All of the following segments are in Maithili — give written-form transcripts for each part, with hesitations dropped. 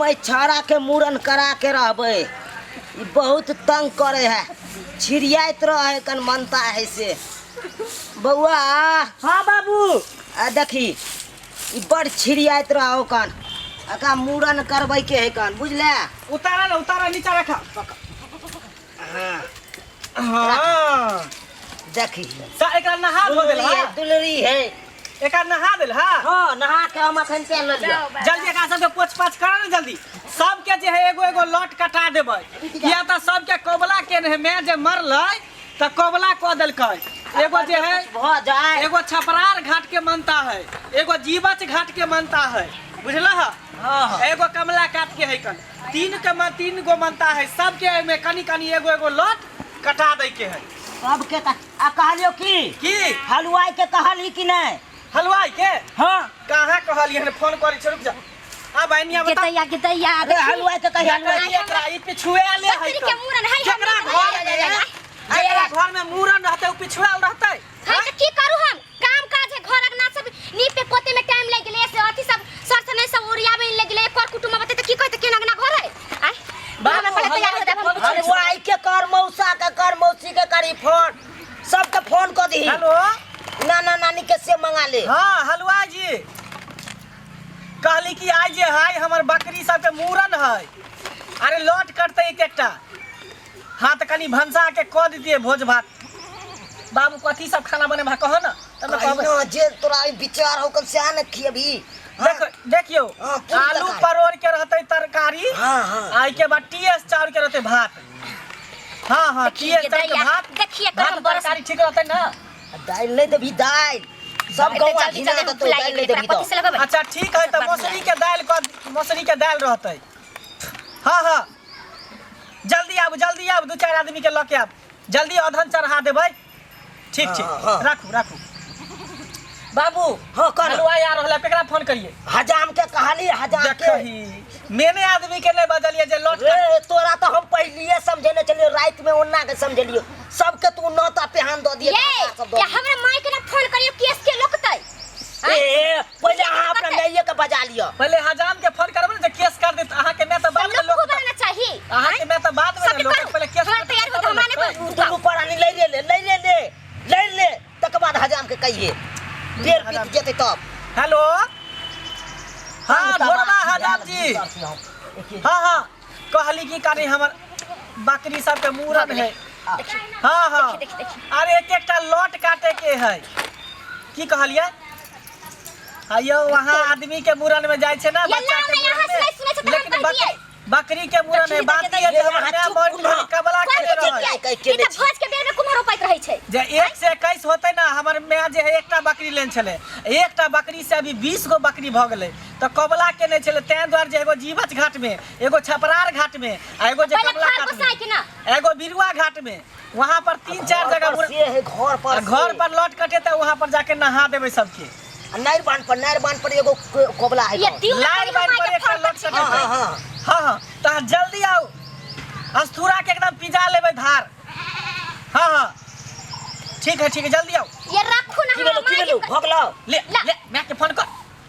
हम एहि छाड़ा के मूड़न करा के रहबै। ई बहुत तंग करे है, छिड़ियाइत रहे कन मनता है से। बौआ। हाँ बाबू। आ देखी ई बड़ छिड़ियाइत रहो कन, एकरा मूड़न करबै के है कन, बुझले? उतारा ना, उतारा, नीचा रखा। हाँ। हाँ। देखी। सा एकरा नहा धो देल दुलरी है, हा? दुलरी है। एकरा नहा देल हा? हाँ, नहा के हम अखन चल लेलियो। जल्दी एकरा सबके पोछ पाछ करा ना जल्दी। सबके जे है एगो एगो लट कटा देबै, किया तऽ सबके कबला के रहे, मैं जे मरलै तऽ कबला कऽ देलकै। एगो जे है भऽ जाए। एगो छपरार घाट के मनता है, एगो जीवच घाट के मनता है, बुझलह? हाँ, हाँ। एगो कमला काट के है कन, तीन के तीन गो मनता है, सबके एहिमे कनी कनी एगो एगो लट कटा दै के है। सबके आ कहलियो की? की? हलवाई के कहली कि नहीं? हलवाई के? हाँ। कहाँ कहलियै हन? फोन करै छी, रुक जा। आ बहनिया बता। गेदैया, गेदैया, अरे देखी। हलवाई के कही, हलवाई देखी एकरा, ई पिछुए आले है बकरी के तो। मूड़न है, केकरा हमरा घर नहीं में? आया। जेकरा घर में मूड़न रहतै, उ पिछुआल रहतै? हाँ, तऽ की करू हम? काम काज है, घर अंगना सब नीपे पोते में टाइम लागि गेलै, से अथी सब सर से नहीं सब ओरियाबे लागि गेलै। कर कुटुम्ब बते तऽ की कहतै, केना अंगना घर है? आँय? बाबू, हमरा पहिले तैयार हो जाब, हम हलवाई पूछै छी। हलवाई के कर, मौसा के कर, मौसी के करी फोन, सबके फोन कऽ दही। हेलो। नाना नानी के से मंगा ले। हाँ हलवाई जी, कहली कि आइ जे है हमर बकरी सबके मूड़न है, अरे लौट कटतै एक एकटा। हाँ तऽ कनी भनसा के कऽ दितियै भोज भात। बाबू कथी सब खाना बनेबा कह ना, तब ने कहबै। कहिना जे तोरा ई विचार हो कल सएह ने खियबही। हाँ। देखो, देखियौ, हाँ, पूरी आलू तरकारी। परोड़ के रहतै तरकारी, हाँ, हाँ। आ एहिके बाद टीएस चाउर के रहतै भात। हाँ, हाँ, देखिए, टीएस चाउर के दैया, भात, देखिए, भात करम बरस। तरकारी ठीक रहतै ना? दालि नहि देबही, दालि सब एते गौआ जल्दी घिना जल्दी देतौ, फुलाइ दालि गेलै, नहि देबही एकरा तऽ। कथी से लगेबै? अच्छा ठीक है, तऽ सब मौसरी के दालि कऽ, मौसरी के दालि रहतै। हाँ, हाँ, जल्दी आबू, जल्दी आबू, दू चारि आदमी के लऽ के आबू, जल्दी अधन चढ़ा देबै। ठीक, ठीक, हाँ, हाँ। राखू, राखू। बाबू, हाँ, कर। हलवाई आ रहल है, केकरा फोन करिए? हजाम के कहली, हजाम के। देखही, मेने आदमी के नहीं बजलिए जे लौट रे, तोरा तो हम पहिलिए समझेने छलियो, रात में ओन्ना के समझेलियो, सबके तू नौता पेहान दऽ दिए, ये, खाना सब दऽ ये दिए। हमरा माय के ना फोन करियो, केस के लोकतै? ए, पहिले अहाँ अपना कतै? माइये के बजा लिअ। पहिले हजाम के फोन करबै ने जे केस कर देत अहाँ के, मैं तऽ बाद में लोक लोक खूब आना चाही। अहाँ के मैं तऽ बाद में सबके लोक करू। पहिले केस हमरा कर तैयार देत, हो तऽ हमरा तब नहि लोक तू दुनू प्राणी लड़ि ले, लड़ि ले, लड़ि ले, तकर बाद हजाम के कहिए, बेर बीत जेतै तब। हेलो। हाँ, ढोरबा हजाम जी। हाँ, हाँ, कहली कि कनी हमर बकरी सबके मूड़न है। हाँ, हाँ। देखी, देखी। अरे एक एकटा लट काटे के है। की कहलियै? अयो वहाँ आदमी के मूड़न में जाइ छै ना, ये बच्चा लाउ के ना, मूड़न यहाँ में। से नहीं सुनै छै तऽ हम लेकिन कहि दियै। बकरी के मूड़न है, देखी, बात देखी, ई है जे देखी, हमर माय चुप मरि ना। गेलै, कबला कोन केने चीज रहै। के? कहि के ई तऽ नहि छी। भोज के बेर में कुम्हर रोपैत रहै छै। जे 1 से 21 होतै ना, हमर माय जे है एकटा बकरी लेने छलै, एकटा बकरी से अभी 20 गो बकरी भऽ गेलै, तऽ कबला केने छलै, ताहि दुआरे जे एगो जीवछ घाट में, एगो छपरार घाट में, आ एगो जे पहिले कमला घर घाट में, गोसाइ के ना। एगो बिरुआ घाट में, वहाँ पर 3-4 घर जगह पर मुड़- से है, घर पर आ घर से। पर लौट कटे तऽ वहाँ पर जाके नहा देबै सबके। आ नारि बान्ह पर, नारि बान्ह पर एगो कोबला है। ये दिउ ना लाइन करी बान्ह हम पर आके एकटा फोन लौट करै छी। कटे। हाँ, हाँ, हाँ। हाँ, हाँ, तऽ अहाँ जल्दी आउ, अस्थूरा के एकदम पिजा लेबै धार। हाँ, हाँ, ठीक है, ठीक है, जल्दी आओ। ये रखू ना की हमरा भेलौ, की माय भेलौ, के भऽ गेलौ? ले, ला। ले, माय के फोन कर।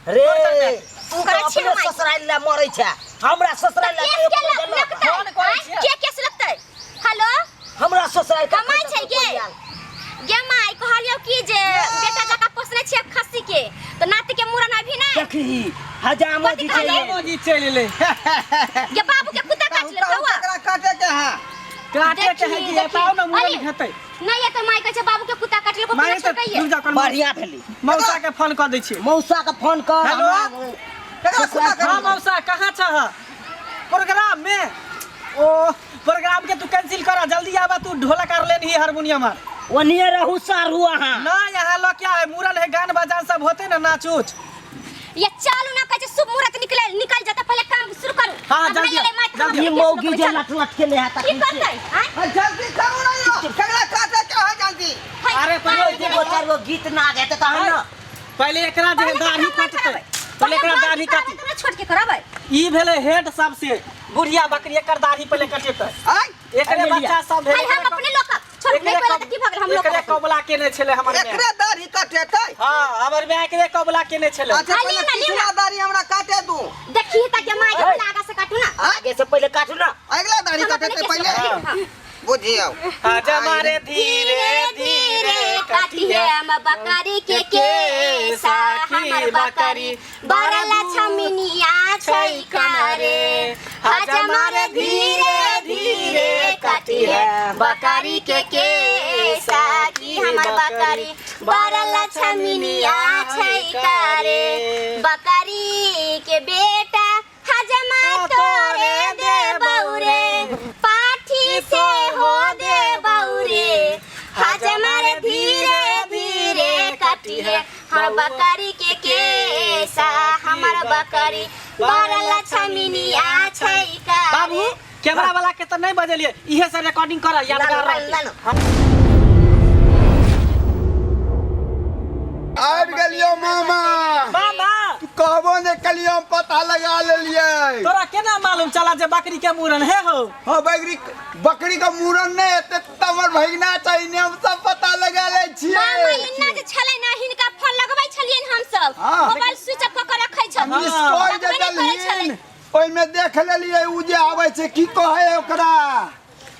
रे, फोन कर माय। तू तऽ करै छियै अपने माय। ससुराल लए मरै छै, हमरा ससुराल लए केस कहियो के कोइ देलक? लगतै? फोन करै आँय? छियै। के केस लगतै? हेलो? हमरा ससुराल के कमाइ छै गे? कोइ आयल। गे माय, कहलियौ कि जे बेटा जकाँ पोसने छियै खस्सी के, तऽ नाति के मूड़न अभी नहि? देखही, हजामो कथी जी कहलियै? चलि हजामो जी चलि एलै। गे बाबू के कुत्ता काटि लेलकौ कहू ककरा काटे के है? काटे के है देखी, कि देखी। बताओ ना, मूड़न अरे, हेतै। नहि एतै माय कहै छै बाबू के कुत्ता काटि लेलकौ, माय केना तऽ छोड़कैये? रुक जाओ, कल बढ़िया भेली। मौसा के फोन कऽ दै छियै। मौसा के फोन कर। हेलो? हमरा- ककरा कुत्ता हाँ काटलकै? मौसा, कहाँ छह? प्रोग्राम में? ओ प्रोग्राम के तू कैंसिल करा, जल्दी आबा, तू ढोलक आर लेनही, हारमोनियम आर। ओनिये रहू सारू अहाँ। ना यहाँ लो क्या है, मूड़न है, गान बजान सब होते ना, नाच उच। ये चालू ना कहै छै शुभ मुहूर्त निकले निकल जाता, पहले काम शुरू करू। हाँ, अब जल्दी नहीं एलै माय तऽ जल्दी। हम ई केस मौगी लोकबै, जे चल। लट लट के ले आता की करतै आँय? अरे जल्दी करू ना यो, ककरा काटे के है जल्दी? है, अरे पहिले माय दू गो चारि गो गीत ना गेतै तहन ने। पहिले एकरा जे है पहिले दाढ़ी ककरा काटतै, करबै? पहिले एकरा पहिले दाढ़ी करबै काटी। तब ने छोट के करबै। ई भेलै हेड सबसे बुढ़िया बकरी, एकर दाढ़ी पहिले कटेतै। आँय? एकरे अरे बच्चा सब भेलै। है, हम अपने लोकब। छोड़, एकरे नहि पहिले कब- तऽ की भऽ गेल, हम लोकब। एकरे कबला केने छलै हमर माय। एकरे दाढ़ी कटेतै? हाँ, हमर माय एकरे कबला केने छलै। अच्छा, हाँ, पहिले लिअ ना, लिअ पिछला ना। दाढ़ी हमरा काटे दू। देखी तऽ के माय के आगा से काटू ना। आगे से पहिले काटू ना। अगला दाढ़ी हम अपने कटेतै केस पहिले। काटू, हाँ। बुझियौ। हजमारे धीरे धीरे काटिए हम बकरी के केसा, हमर बकरी बड़ा लछमिनिया छै कारे। हजमारे धीरे धीरे काटिए बकरी के केसा, की हमर बकरी बड़ा लछमिनिया छै कारे। बकरी के बेटा हजमा तोरे दे बौरे, पाठी से हो दे बौरे। हजमार धीरे धीरे काटिए हमर बकरी के केसा, हमर बकरी बड़ा लछमिनिया छै कारे। बाबू कैमरा वाला के तो नहीं बजेलिए, इहे से रिकॉर्डिंग कर यादगार लानो, रहतै। लानो। आबि गेलियो मामा। मामा तू कहबो ने कलियो, हम पता लगा लेलियै। तोरा केना मालूम चला जे बकरी के मूड़न हे हो? हाँ, बकरी बकरी के मूड़न नहि हेतै तऽ हमर भगिना चाही ने, हम सब पता लगा लै मामा छियै। इन्ना जे छलै ना, हिनका फोन लगबै छलियनि हमसब, हाँ। मोबाइल स्विच ऑफ कऽ के रखै छल। मिस कॉल जे लगबे नहि करै छलै। देलहिन ओहिमे देख लेलियै, उ जे आबै छै की कहै ओकरा?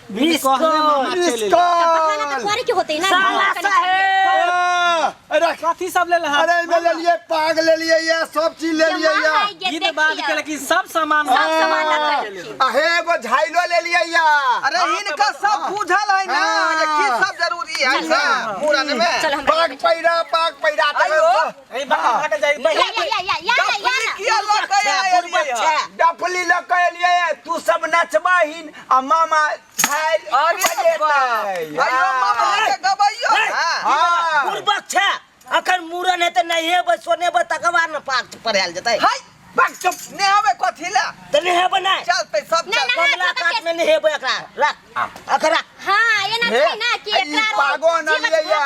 मिस कॉल मिस मिस बहाना तऽ कॉल। करे के होतै ना। साला साहेब। हाँ, अरे कथी सब ले लहा? अरे एहिमे लेलियै पाग लेलियै ये सब चीज लेलियै ये। गीत बाज के लेकिन सब सामान सब सामान रखै। आ हे एगो झाइलो लेलियै या। अरे हिनका सब बुझल है ना जे की सब जरूरी है से मूड़न में। चल हमरा पाग पैरा, पाग पैरा। आइयो। ए बकरी भागल जाई। या या या या या या डफली ना। किया लऽ के एलियै हँ? डफली लऽ के एलियै, तू सब नचबहिन आ मामा झाइल अरे बाप। बजेतै। आइयो मामा के गबैयो। हाँ। हाँ। बुड़बक छै, अखन मूड़न हेतै, नहेबै सोनेबै तकर बाद ने पाग पढ़ायल जेतै। हाय बक चुप। नेहबै कथी लए? तऽ नहेबै नहि? चलतै सब। नहि, चलतै। नहि। कमला कात मे नहेबै। एकरा राख, एकरा राख। हाँ एना हे, छै ना कि आ ई एकरा पागो आनलियै या,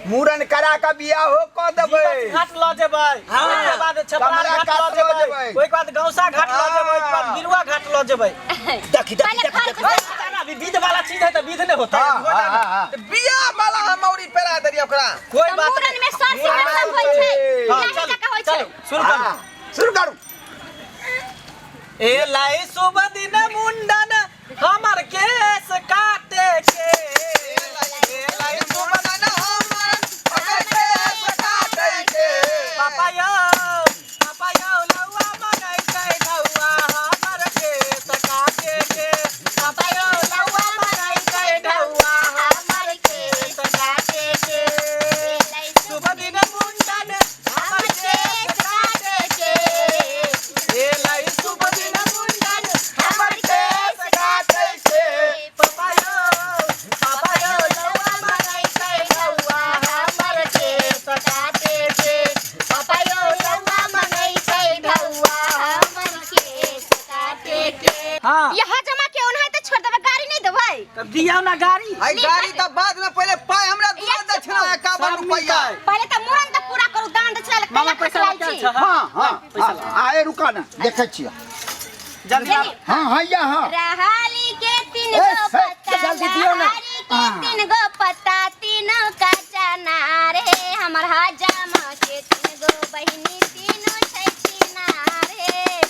मूड़न करा के बियाहो कऽ देबै। जीवछ घाट लऽ जेबै। हाँ। ओहिके बाद छपरा कमला घाट घाट लऽ लऽ जेबै। जेबै। ओहिके बाद गौसा घाट लऽ जेबै, ओहिके बाद हाँ। बिरुआ घाट लऽ जेबै। देखी देखी पहिले देखी घर देखी। के ना, अभी विध वाला चीज है तऽ विध नहि होतै। हाँ, हाँ, हाँ, हाँ। तऽ बियाह वाला हम औरी पेरा देलियै ओकरा। कोई तऽ बात मूड़न नहीं। में सर सिंगार सब होइ छै। हाँ, बियाह चलू, जकाँ होइ छै। चलू, शुरू करू। हाँ, शुरू करू। ए लाई शुभ दिन मुंडन हमर केस काटे के, ए लाई शुभ मूड़न हमर केस काटै के। पापा यौ, पापा यौ, लौआ मंगै छै ढौआ हमर केस काटे के। पापा यौ, लौआ मंगै छै ढौआ हमर केस काटे के। शुभ दिन मुंडन हमर केस काटे के, ए लाई शुभ दिन मुंडन हमर केस काटै के। पापा यौ, पापा यौ, लौआ मंगै छै ढौआ हमर केस काटे के। पापा यौ, लौआ मंगै छै ढौआ हमर केस काटे के। हाँ। यहाँ जमा के ओनाहिते छोड़ देबै, गाड़ी नहि देबै? तब दियौ ना गाड़ी। आई गाड़ी तऽ बाद में, पहिले पाइ हमरा दूर दक्षिणा 51 सब रुपैआ। मिलतै। पहिले तऽ मूड़न तऽ पूरा करू, दान दक्षिणा लए मामा कैला पैसा खसलाइ लऽ छी? के हाँ हाँ। पैसा ला। हाँ, आए रुका ना, देखै छियै। जल्दी चलिए। हाँ हाँ या हाँ। रहली के तीन ए, गो से, पत्ता, जल्दी दियौ ना। रहली के तीन गो पत्ता, तीनों का चना रे। हमर हजामा के तीन गो बहिनी, तीनों छै छिनार रे।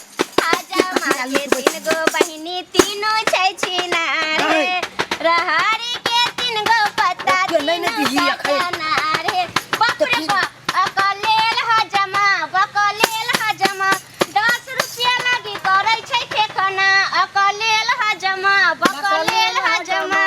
हजामा के तीन गो बहिनी, तीनों छै छिनार रे। रहरी के तीन गो पत्ता, ओते नहि ने तीनों दिही का अखन। चना रे। बाप रे बाप, अकलेल हजमा, बकलेल हजमा, 10 रुपया लागी करै छै फेखना। अकलेल हजमा, बकलेल हजमा।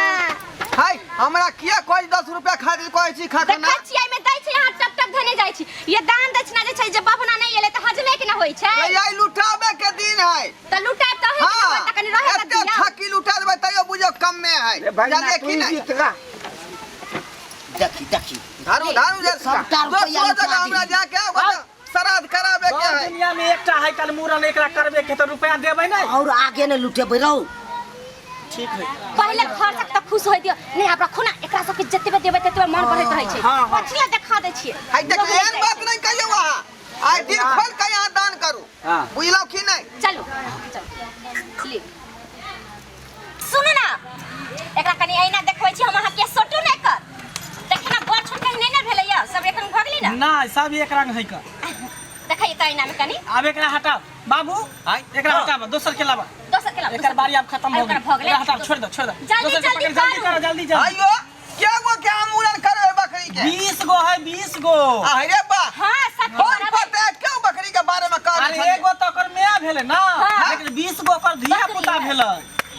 हाय, हमरा किया कहै 10 रुपया खातिर कहै छी खाखना? देखै छियै एहिमे दै छै, अहाँ टप टप धने जाइ छी। ये दान दक्षिणा जे छै, जे बभना नहि एलै तऽ हजमे के ना होइ छै। आई लुटाबे के दिन है। तऽ लुटाएब तऽ अहींके हाँ। ने होत, तऽ कनि रहै तऽ एते दियौ। ठकी लुटा देबै तैयो बुझियौ कमे है। रे भगिना, जानिए तू की ही नहि? गीत गा। देखी देखी। धारू धारू जे सबटा दोसरो रुपैआ लुटा जगह हमरा दिही। जाके ओकरा श्राद्ध कराबे के गाँव है। दुनिया में एकटा है कल मूड़न, एकरा करबे के तऽ रुपया देबै नहि? और आगे ने लुटेबै रौ। ठीक है। पहिले घर तक तऽ खुश होइ दियौ। नहि, आब रखू ना, एकरा सबके जतेबे देबै ततेबे मन बढ़ैत रहै छै। हाँ, हाँ। कथी लए देखा दै छियै? हाय देख, लोग एहन जाइ बात छै। नहीं कहियौ अहाँ। आइ दिल खोल के यहाँ दान करू। हाँ। बुझलहुँ की नहि? चलू चलू, ली। सुनू ना, एकरा कनि ऐना देखबै छी हम अहाँके। सोटू नहि कर, देखियौ ने, बड़ छोट कहीं नहि ने भेलैया, सब एक रंग भऽ गेलै ने? नहि, सब एक रंग है। का देखैयै तऽ ऐना मे कनि। आब एकरा हटाओ। बाबू आय। एकरा हटाबऽ, दोसर के लाबऽ। दोसर के लाओ। एकर बारी आब खत्म हो एकर गेल। भऽ गेलै। एकरा हटाओ, छोड़ दो, छोड़ दो। जल्दी, दोसर के जल्दी पकड़, जल्दी करू। करो, जल्दी जल्दी। आइयो के गो के हम मूड़न करबै बकरी के? 20 गो है, 20 गो। अरे बा, हाँ, सब फोन पर तऽ क्यों बकरी के बारे में कहने अरे छलियै? एगो तऽ ओकर माय भेलै ना, हाँ। लेकिन 20 गो ओकर धिया पुता बकरी है। भेलै।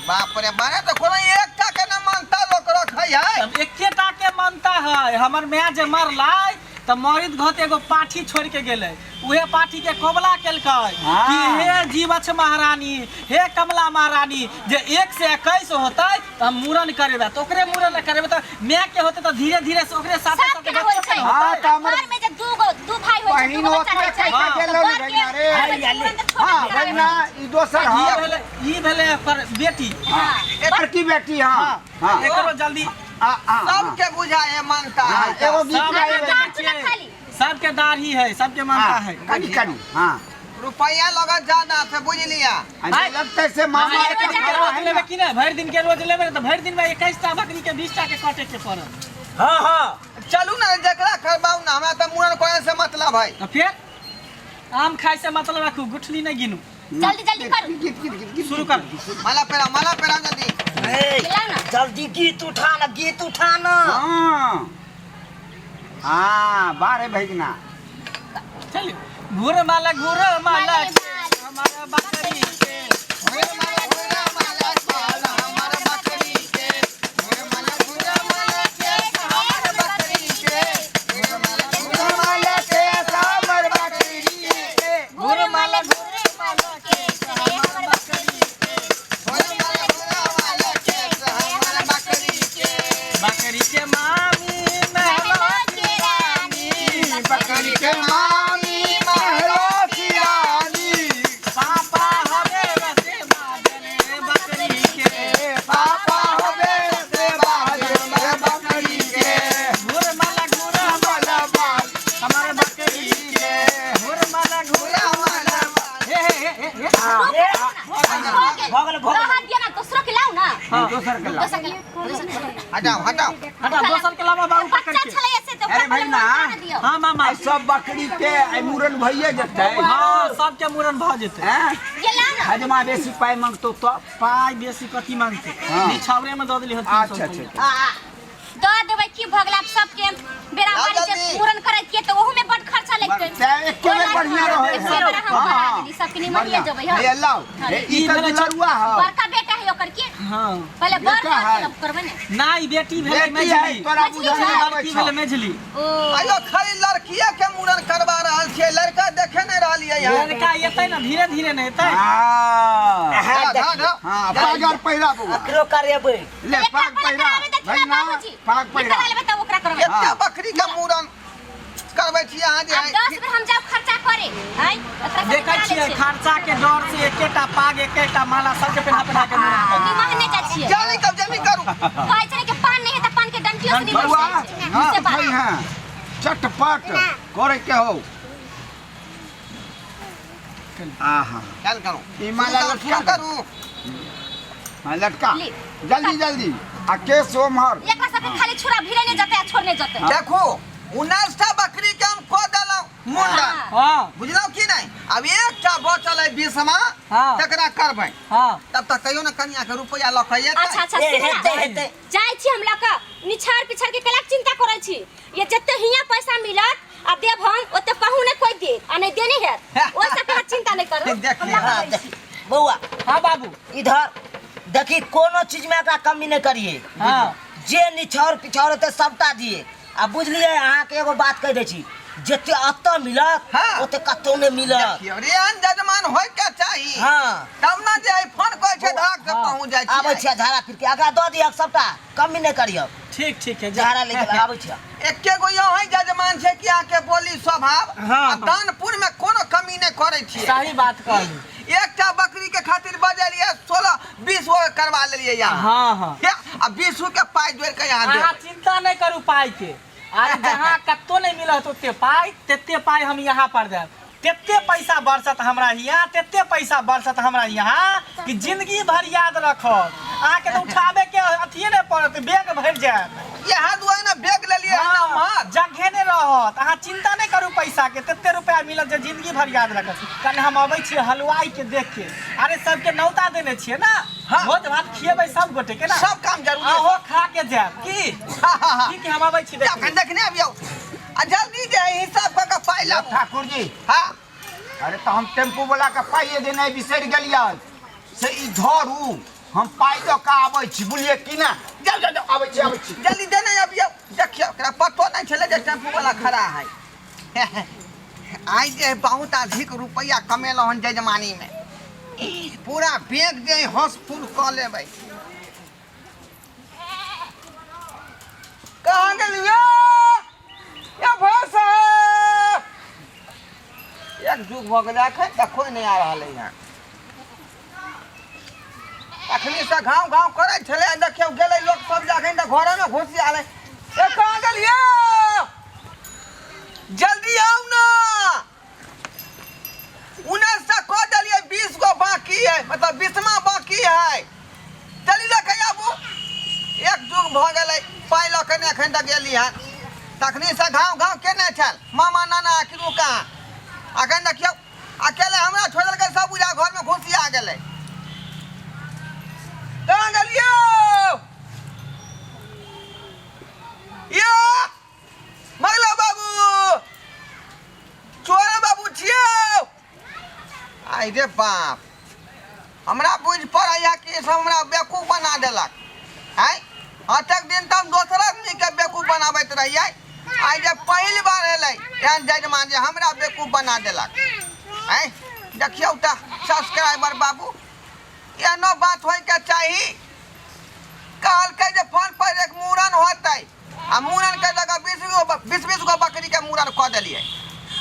बाप रे, बारे तऽ कोनो एकटा के न मानता लोक रखै है। तब एकेटा के मानता है। हमर माय जे मरलै तऽ मरित घत एगो पाठी छोड़ के गेलै, उहे पाठी के कबला केलकै हाँ। कि हे जीवछ महारानी, हे कमला महारानी, जे 1 से 21 होतै तऽ हम मूड़न करेबै। तऽ ओकरे मूड़न करेबै तऽ माय के होतै तऽ धीरे धीरे से ओकरे साथे सबके साथे ने होइ बच्चो के छै। ने हाँ, होतै। तऽ हमर घर में जे दू गो दू भाई होइ छै, दू बहिन गो बच्चा ओतबे होइ छै, कहि हाँ। के तऽ गेलौ बड़ ने के भैया रे। करबै छै मूड़न तऽ छोट हाँ के कराबै भैया, छै। ई दोसर ई हाँ। भेलै, ई भेलै ओकर बेटी। हाँ। बड़की बेटी। हाँ हाँ। एकरो जल्दी। आ आ सबके बुझाय है मानता हाँ, है। एगो गीत सबके गाबै। देखै सुनऽ छियै, खाली। सबके दाढ़ी है, सबके मानता है। कनी कनी। हाँ। रुपया लगत ज्यादा से, बुझ लिया। आ लगतै से मामा एक एकर दिन के खड़ा रोज है लेबै ना। कि नहि? भरि दिन के रोज लेबै ने तऽ भरि दिन में 21 टा बकरी के 20 टा के काटे के पड़त। हाँ हाँ। चलू ने, जकरा करबाउ ने, हमरा तऽ मूड़न करे से मतलब है। तऽ फेर आम खाय से मतलब राखू, गुठली नहि गिनू। जल्दी जल्दी करू। गीत गीत गीत गीत। शुरू कर। माला पेरा, माला पेरा जल्दी। ए, मिलाओ ना। जल्दी गीत उठा ना, गीत उठा ना। हाँ हाँ, बारे भैगना। चलिए, घूर माला, घूर माला माले हमारा बकरी के। घुरे माला माला हमर बकरी के, घुरे माला घुरे माला के हमर बकरी के, घुरे माला घुरे माला के हमर बकरी के। घूर माला घूर माला के रे हमर बकरी के। घुरे माला घुरे माला के हमर बकरी के। बकरी के मामी महलो महलो के रानी, बकरी के मामी महलो की रानी। पापा हवे रसे बाजने बकरी के। पापा होबे से बाजे बकरी के। घूर माला घूर माला बाल हमार बकरी के, घूर माला घूर घुरे माला हे हे हे हे। हो गेल। भऽ गेल, भऽ गेल। रहऽ दिअ ना, दोसरो के लाउ ना। दोसर के लाओ। दोसर के लाउ, दोसर के लाउ। हटाओ हटाओ। हटा, दोसर के लावा बाबू पकड़ बच्चा के। छलै से तऽ अरे ओकरा भाई पहिले ना। मूड़न करा दियौ। हाँ मामा। आई सब बकरी के आई मूड़न भइए जेतै। हाँ, सबके मूड़न भऽ जेतै। हैं? ये लाउ ना। हजमा बेसी पाइ मांगतो तो? पाइ बेसी कथी मांगते? हाँ। निछावरे में दऽ देली हन 300 अच्छा रुपैआ। अच्छा। आ, दऽ देबै की भऽ गेल? आब सबके बेरा लाउ बारी जे जल्दी। मूड़न करै छियै तऽ ओहूमे बड खर्चा लगतै। ते एके बेर बढ़िया रहै एके बेर हम करा देली, सबके निमनिये जेबै। हाँ। हे लाओ। हे, ई ई तऽ भेलै दुलरुआ हौ। बड़का बेटा है ओकर की? हाँ। पहिले बड़ बेटा है। कर करबै ने। ना, ई बेटी भेलै बेटी है मेझली। तोरा मछली बुझल छै। नहि आबै लड़की छौ। भेलै मेझली। ओ आइयो खाली लड़किए के मूड़न करवा रहल छियै, लड़का देखे नहि रहलियै यहाँ। लड़का एतै ने, धीरे धीरे ने एतै। हाँ हाँ, धा, धा, धा। हाँ, पाग आर पहिरा बौआ। एकरो करेबै। ले एकरा पाग पहिले पहिरा कराबे देथिन ना भैगना, बाबूजी। पाग ई पहिरा। करा लेबै तब ओकरा करबै। एकटा हाँ। बकरी के मूड़न करबै छी अहाँ जे आब 10 बेर हम जाउ खर्चा करे आइ एकरा सब देखै करा लै छियै, छियै। खर्चा के डर से एकेटा पाग, एकेटा माला सबके पेन्हा पेन्हा के मूड़न कर। निमह नहि जाइ छियै। जल्दी करू, जल्दी करू। कहै छै ने कि पान नहि है तऽ पान के डंटियो से निमह बौआ, जाइ छै। गीत से बात। उठै हैं, चटपट करे के हो। आहा। चल करू। ई माला शुरू लटका दे। करू। हाँ, लटका। ली। जल्दी जल्दी आ केस ओम्हर। एकरा सबके खाली छुरा भिड़े नहि जेतै आ छोड़ने जेतै। देखू, 19 टा बकरी के हम कऽ देलहुँ मुंडन। हाँ। हाँ। बुझलहुँ कि नहि? आब एकटा बचल है 20मा, हाँ। तकरा करबै। हाँ। तब तक कहियो ने कनिया के रुपया लऽ के एतै। अच्छा अच्छा। ए, सुन हेतै ना। हेतै। जाइ छी हम लऽ कऽ निछार पिछार के कलाक चिंता करै छी। ये जते हियाँ पैसा मिलत आ देब हम, ओते कहूँ नहि कोइ देत आ नहि देने हैत। ओहि सबके अहाँ चिंता नहि करू। देख हम लिअ। लऽ कऽ हाँ, अबै छी। देख, बौआ। हाँ बाबू। इधर देखी, कोनो चीज में एकरा कमी नहि करिए। हाँ। जे निछाउर पिछाउर हेतै सबटा दिए। आ बुझलियै, अहाँके एगो बात कहि दै छी, जते एतऽ मिलत हाँ। ओते कतौ नहि मिलत। देखियौ, रे एहन जजमान होय के चाही। हाँ। तब ने जे एहि फोन करै छै धड़ाक से पहुँच जाइ आबै छियै। छियै झाड़ा फिर के एकरा दऽ दिअ सबटा, कमी नहि करियौ। ठीक ठीक है, जा। झाड़ा ले के आबै छियै। एके गो यहाँ जजमान छै कि अहाँके बोली स्वभाव हाँ। आ दानपुर में कोनो कमी नहि करै छियै। सही बात कहली। एकटा बकरी के खातिर बजलियै 16 20 गो करवा लेलियै यहाँ। हाँ हाँ। हे, आ 20 के पाइ जोड़ि के यहाँ अहाँ देबै। चिंता नहीं करू पाई के। अरे जहाँ कत्तो नहीं मिलत ओते पाई, तेते पाई हम यहाँ पर देब। तेते पैसा बरसत हमरा हियाँ, तेते पैसा बरसत हमरा यहाँ कि जिंदगी भर याद रखब। अहाँके तऽ उठाबे के अथिये नहीं पड़त, बैग भरि जायत। इएह दुआरे ने बैग लेलियै हन हमर। जगहे नहि रहत, अहाँ चिंता नहि करू पैसा के, तते रुपया मिलत जे जिंदगी भर याद रखत। कने हम अबै छियै हलवाई के देख के। अरे सबके नौता देने छियै ना। हाँ। भोज भात खिएबै सब गोटे के ना। सब काम जरूरी है। अहो खा के जायब की? हाँ, हाँ, हाँ। ठीक है, हम अबै छी। जाउ, देखने। कनि देखने अबियौ आ जल्दी जे है हिसाब कऽ के पाइ लाबू। ठाकुर जी। हाँ। अरे तऽ हम टेम्पू वाला के पाइए देनाइ बिसरि गेलियै, से ई धरू, हम पाइ दऽ कऽ आबै छी, बुझलियै की ना? जाउ जाउ जाउ, आबै छी आबै छी। जल्दी देने अबियौ। देखियौ, एकरा पतो नहि छलै जे टेम्पू वाला खड़ा है। आइ जे बहुत अधिक रुपैआ कमेलहुँ हन जजमानीमे, पूरा बैंक जे हंस फूल कऽ लेबै। कहाँ गेलियै या भाई साहब? एक जुग भऽ गेलै, एखन तक कोइ नहि आ रहल है यहाँ। अखनी से घाव घाव करै छलै, देखियौ गेलै लोक सब जे अखन तऽ घरेमे घुसि आलै। ए कहाँ गेलियै? जल्दी आउ ना। 19 से कऽ देलियै, 20 गो बाकी है, मतलब 20वां बाकी है। चलि लऽ आबू। एक जुग भऽ गेलै, पाइ लऽ के नहि एखन तक गेली हन। तखनी से घाव घाव केने छल मामा नाना किनु कहाँ। अखन देखियौ अकेले हमरा छोड़ देलकै, सब बुझा घरमे घुसिया गेलै। कहाँ गेलियै यो मंगला बाबू? चोर बाबू छियौ? आइ रे बाप, हमरा बुझि पड़ैया कि सब हमरा बेवकूफ बना देलक। आँय, अतेक दिन तऽ हम दोसर आदमीके बेवकूफ बनाबैत रहियै, आइ जे पहिल बार एलै एहन जजमान जे हमरा बेवकूफ बना देलक। आँय, देखियौ तऽ सब्सक्राइबर बाबू, एहनो बात होइके चाही? कहलकै जे फोन पर एक मूड़न होतै, आ मूड़न के जगह 20 20 गो बकरी के मूड़न कऽ देलियै,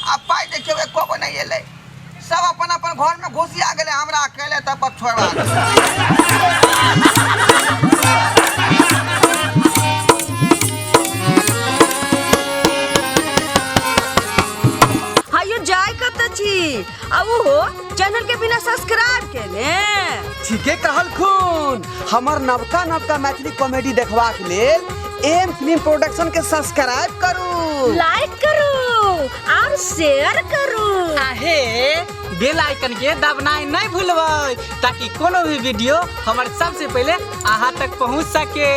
आ पाइ देखियौ एको गो नहि एलै। सब अपन अपन घर में घुसिया गेलै, हमरा अकेले तब पर छोड़वा देलकै। हायो, जाय कत छी आ ओहो चैनल के बिना सब्सक्राइब केने? ठीके कहलखुन। हमर नवका नवका मैथिली कॉमेडी देखबाक लेल एम फिल्म प्रोडक्शन के सब्सक्राइब करू, लाइक करू और शेयर करू। आहे बेल आइकन के दबनाइ नहीं भूलबै, ताकि कोनो भी वीडियो हमर सबसे पहले अहाँ तक पहुँच सके।